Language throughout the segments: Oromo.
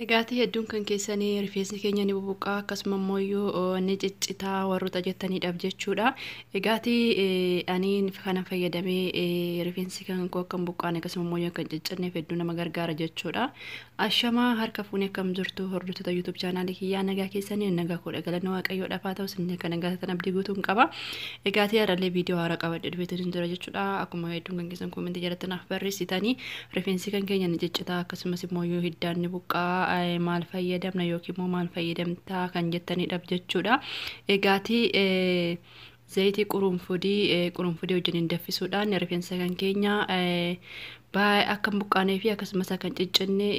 Egaatii hedduun kan keessanii rifeensi keenya ni bubuqqaa, akkasuma immoo ni ciccitaa warroota jettaniidhaaf jechuudha. Egaatii ani kana fayyadamee rifeensi kan koo akka hin buqqaane, akkasuma immoo akka hin ciccinneef hedduu nama gargaara jechuudha. Ashamaa, harka fuunee, akkam jirtu hordoftoota YouTube chaanaalii kiyyaa? Nagaa keessanii? Nagaa koodha, galanni Waaqayyoodhaaf haa ta'u. Isin kan nagaa taatan abdii guutuun qaba. Egaatii har'allee viidiyoo haaraa qabadhee dhufeetu jira jechuudha. Akkuma hedduun kan keessan koomentii jalatti naaf barreessitanii, rifeensi kan keenya ni ciccitaa, akkasumas immoo hiddaan ni buqqaa, maal fayyadamna yookiin immoo maal fayyadamtaa kan jettanidhaaf jechuudha. Egaatii zayitii qurunfudii wajjin danfisuudhaan rifeensa kan keenya baay'ee akka hin buqqaanee fi akkasumas akka hin ciccinne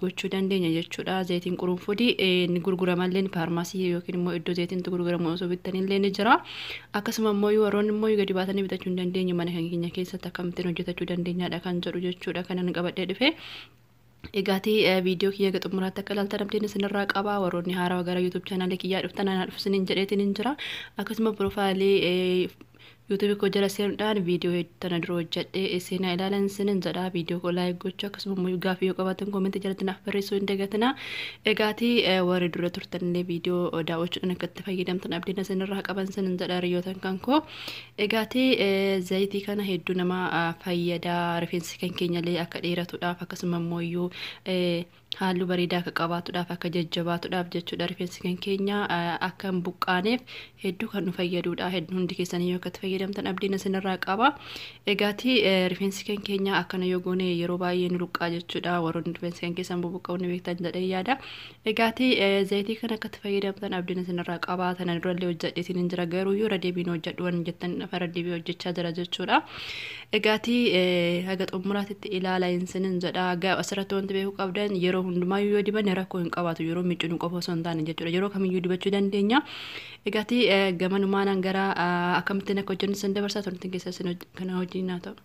gochuu dandeenya jechuudha. Zayitiin qurunfudii ni gurguramallee faarmaasii yookiin immoo iddoo zayitiin itti gurguramu osoo bittanillee ni jira. Akkasuma immoo warroonni immoo gadi baatanii bitachuu hin dandeenye, mana kan keenya keessatti akkamittiin hojjetachuu dandeenyaadha kan jedhu jechuudha kanan qabadhee dhufe. Egaatii viidiyoo kiyya xumuraatti akka ilaaltan abdiin isinirraa qaba. Warroonni haarawaa gara YouTube chaanaalii kiyyaa dhuftan, anaa dhufu isiniin jedheetiin hin jira. Akkasuma piroofaayilii yuutuubii koo jala seenuudhaan viidiyoo tana dura hojjedhee seenaa ilaalan isiniin jedha. Viidiyoo koo like gochuu, akkasuma immoo gaaffii yoo qabaatan koomentii jalatti naaf barreessuu hin dagatinaa. Egaatii warri dura turtanillee viidiyoo daawwachuudhaan akka itti fayyadamtan abdiin isinirraa qaban isiniin jedha, hiriyootan kan koo. Egaatii zayitii kana hedduu nama fayyada, rifeensi kan keenyallee akka dheeratuudhaaf, akkasuma immoo iyyuu halluu bareedaa akka qabaatuudhaaf, akka jajjabaatuudhaaf jechuudha. Rifeensi kan keenya akka hin buqqaaneef hedduu kan nu fayyadudha. Hundi keessanii yoo akka itti fayyadamtan abdiin isinirraa qaba. Egaatii rifeensi kan keenya akkana yoo goone yeroo baay'ee nu luqqaa jechuudha. Warroonni rifeensi kan keessan bubuqqa'uu ni beektan jedhee yaada. Egaatii zayitii kana akka itti fayyadamtan abdiin isinirraa qaba. Tana durallee hojjedheetiin hin jira, garuu yoo irra deebiin hojjedhu waan jettan irra deebiin hojjechaa jira jechuudha. Egaatii haga xumuraatitti ilaala isiniin jedha. Asirratti wanti beekuu qabdan, yeroo hundumaayyuu yoo dibanne rakkoo hin qabaatu, yeroo miccinu qofa osoo hin taane jechuudha. Yeroo kamiyyuu dibachuu dandeenya. Egaatii gamanumaan gara akkamittiin akka hojjennu isin dabarsaa, turtiin keessa isin kana hojiin haa ta'u.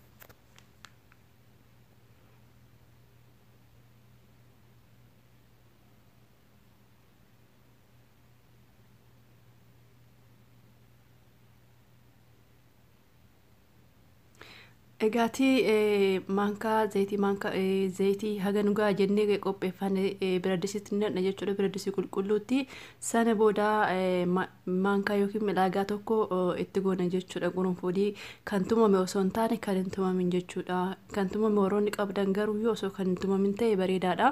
Egaatii maankaa zayitii, maankaa zayitii haga nugaa jennee qopheeffanne biradisitti ni naqna jechuudha, biradisii qulqulluutti. Sana booda maankaa yookiin midhaagaa tokko itti goona jechuudha. Qurunfudii kan tumame osoo hin taane kan hin tumamin jechuudha. Kan tumame warroonni qabdan garuu yoo osoo kan hin tumamin ta'e bareedaadha.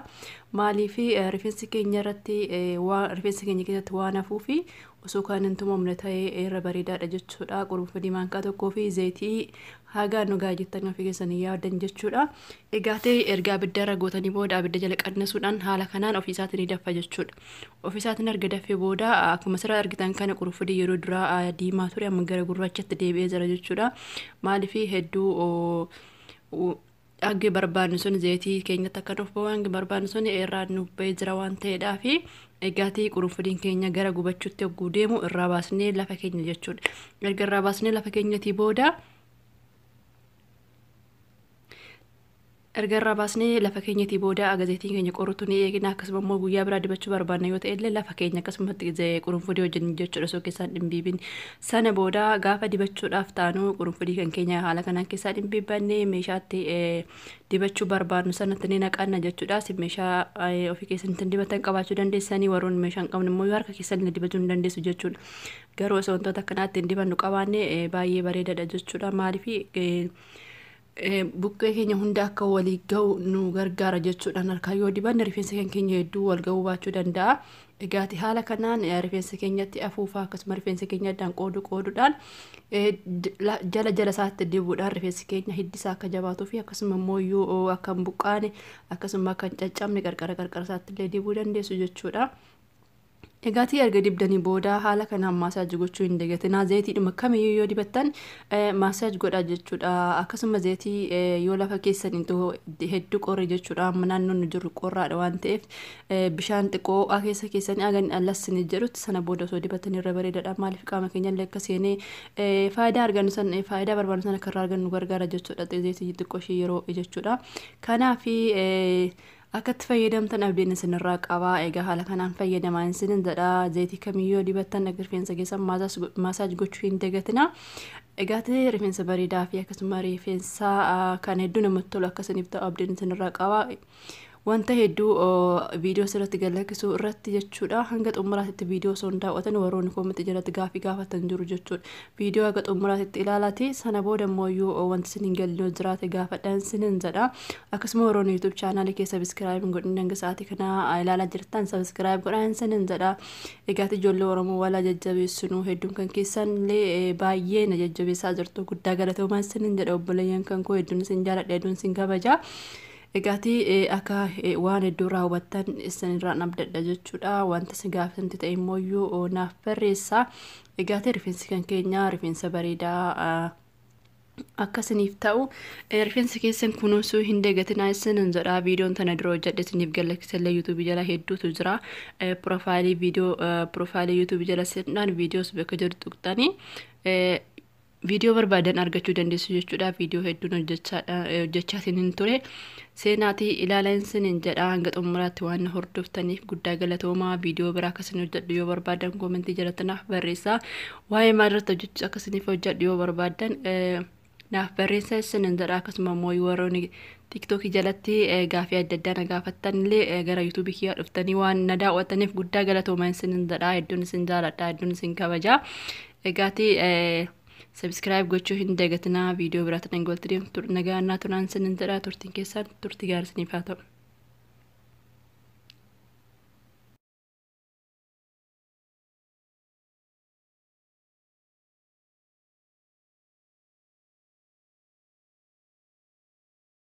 Maaliif, rifeensi keenya irratti, rifeensa keenya keessatti waan hafuufi osoo kan hin tumamne ta'e irra bareedaadha jechuudha. Qurunfudii maankaa tokkoo fi zayitii haga nugaa jettanii ofii keessanii yaaddan jechuudha. Egaatee erga abidda irra gootanii booda abidda jala qannasuudhaan haala kanaan ofii isaatiin ni daffa jechuudha. Ofii isaatiin erga daffee booda, akkuma asirraa argitan kana, qurunfudii yeroo duraa diimaa ture amma gara gurraachatti deebi'ee jira jechuudha. Maaliif, hedduu hangi barbaannu sun zayitii keenyatti akka nuuf bahu hangi barbaannu sun irraa nuuf bahee jira waan ta'eedhaafi. Egaatii qurunfudiin keenya gara gubachuutti yogguu deemu irraa baasnee lafa keenya jechuudha. Erga irraa baasnee lafa keenyatii booda, erga irraa baasnee lafa keenyatii booda zayitiin keenya qorrutu ni eegna. Akkasuma immoo guyyaa biraa dibachuu barbaanna yoo ta'e illee lafa keenya akkasumatti qurunfudii wajjin jechuudha, osoo keessaan dhimbiibin. Sana booda gaafa dibachuudhaaf taanu qurunfudii kan keenya haala kanaan keessaa dhimbiibannee meeshaatti dibachuu barbaannu sanatti ni naqanna jechuudha. Meeshaa ofii keessanitti dibatan qabaachuu dandeessanii, warroonni meeshaa hin qabne immoo harka keessan dibachuu ni dandeessu jechuudha. Garuu osoo wantoota akkanaatti hin dibannu qabaanne baay'ee bareedaadha jechuudha. Maaliif, buqqee keenya hunda akka walii ga'u nu gargaara jechuudha. Harkaan yoo dibanne rifeensa kan keenya hedduu wal ga'uu baachuu danda'a. Egaati haala kanaan rifeensa keenyatti afuufaa, akkasuma rifeensa keenya addaan qoodu qooduudhaan jala jala isaatti dibuudhaan rifeensi keenya hiddi isaa akka jabaatuu fi akkasuma immoo iyyuu akka hin buqqaane, akkasuma akka hin caccabne qarqara qarqara isaatti illee dibuu dandeessu jechuudha. Egaatii erga dibdanii booda haala kanaan massage gochuu hin dagatinaa. Zayitiidhuma kamiyyuu yoo dibattan massage godhaa jechuudha. Akkasuma zayitii yoo lafa keessan hedduu qorre jechuudha. Amma naannoon nu jirru qorraadha waan ta'eef, bishaan xiqqoo ho'aa keessa keessanii haga inni allassini jedhutti sana booda osoo dibatanii irra bareedaadha. Maaliif, qaama keenya illee akka seenee faayidaa argannu san, faayidaa barbaannu sana akka irraa argannu gargaara jechuudha. Zayitii xiqqoo ishee yeroo jechuudha. Kanaafi akka itti fayyadamtan abdiin isinirraa qaba. Egaa haala kanaan fayyadamaa isinin jedha. Zayitii kamiyyuu dibattan rifeensa keessan massage gochuu hin dagatinaa. Egaa rifeensa bareedaa fi akkasuma rifeensa kan hedduu namatti tolu akkasiniif ta'u abdiin isinirraa qaba. Wanta hedduu viidiyoo sirratti galakkisuu irratti jechuudha. Hanga xumuraatitti viidiyoo osoo hin daawwatan warroonni koomentii jalatti gaafii gaafatan jiru jechuudha. Viidiyoo haga xumuraatitti ilaalaati, sana booda immoo wanti isin hin galle yoo jiraate gaafadhaan isinin jedha. Akkasuma warroonni YouTube chaanaalii kee subscribe hin godhin hanga sa'aatii kana ilaalaa jirtan, subscribe godhaan isinin jedha. Egaati ijoollee Oromoo walaa jajjabeessinu, hedduun kan keessan illee baay'ee na jajjabeessaa jirtu, guddaa galatoomaa isinin jedha. Obboleeyyan kan koo, hedduun isin jaaladha, hedduun isin kabaja. Egaati akka waan hedduu irraa hubattan isinirraan abdadha jechuudha. Wanta isin gaafatanti ta'e immoo naaf barreessa. Egaati rifeensi kan keenya rifeensa bareedaa akkasiniif ta'u, rifeensa keessan kunuunsuu hin dagatinaa isinin jedha. Viidiyoon tana dura hojjedhe isiniif galakkisallee yuutuubii jala hedduutu jira. Piroofaayilii viidiyoo, piroofaayilii yuutuubii jala seenuudhaan viidiyoos bakka jiru tuqxanii viidiyoo barbaadan argachuu dandeessu jechuudha. Viidiyoo hedduun hojjechaatiin hin ture. Seenaatii ilaalaa isinin jedha. Hanga xumuraatti waan hordoftaniif guddaa galatoomaa. Viidiyoo biraa akkasini hojjedhu yoo barbaadan koomentii jalatti naaf barreessaa. Waa'ee maalirratti hojjechuu akkasiniif hojjedhu yoo barbaadan naaf barreessaa isinin jedha. Akkasuma immoo warroonni tiktookii jalatti gaafii adda addaa na gaafattan illee gara yuutuubii kiyyaa dhuftanii waan na daawwattaniif guddaa galatoomaa isinin jedha. Hedduun isin jaaladha, hedduun isin kabaja. Egaati subscribe gochuu hin dagatinaa. Viidiyoo biraatti dhangalatti deemtu nagaa naa turaan isinin jedha. Turtiin keessaan turtii gaarii isiniif haa ta'u.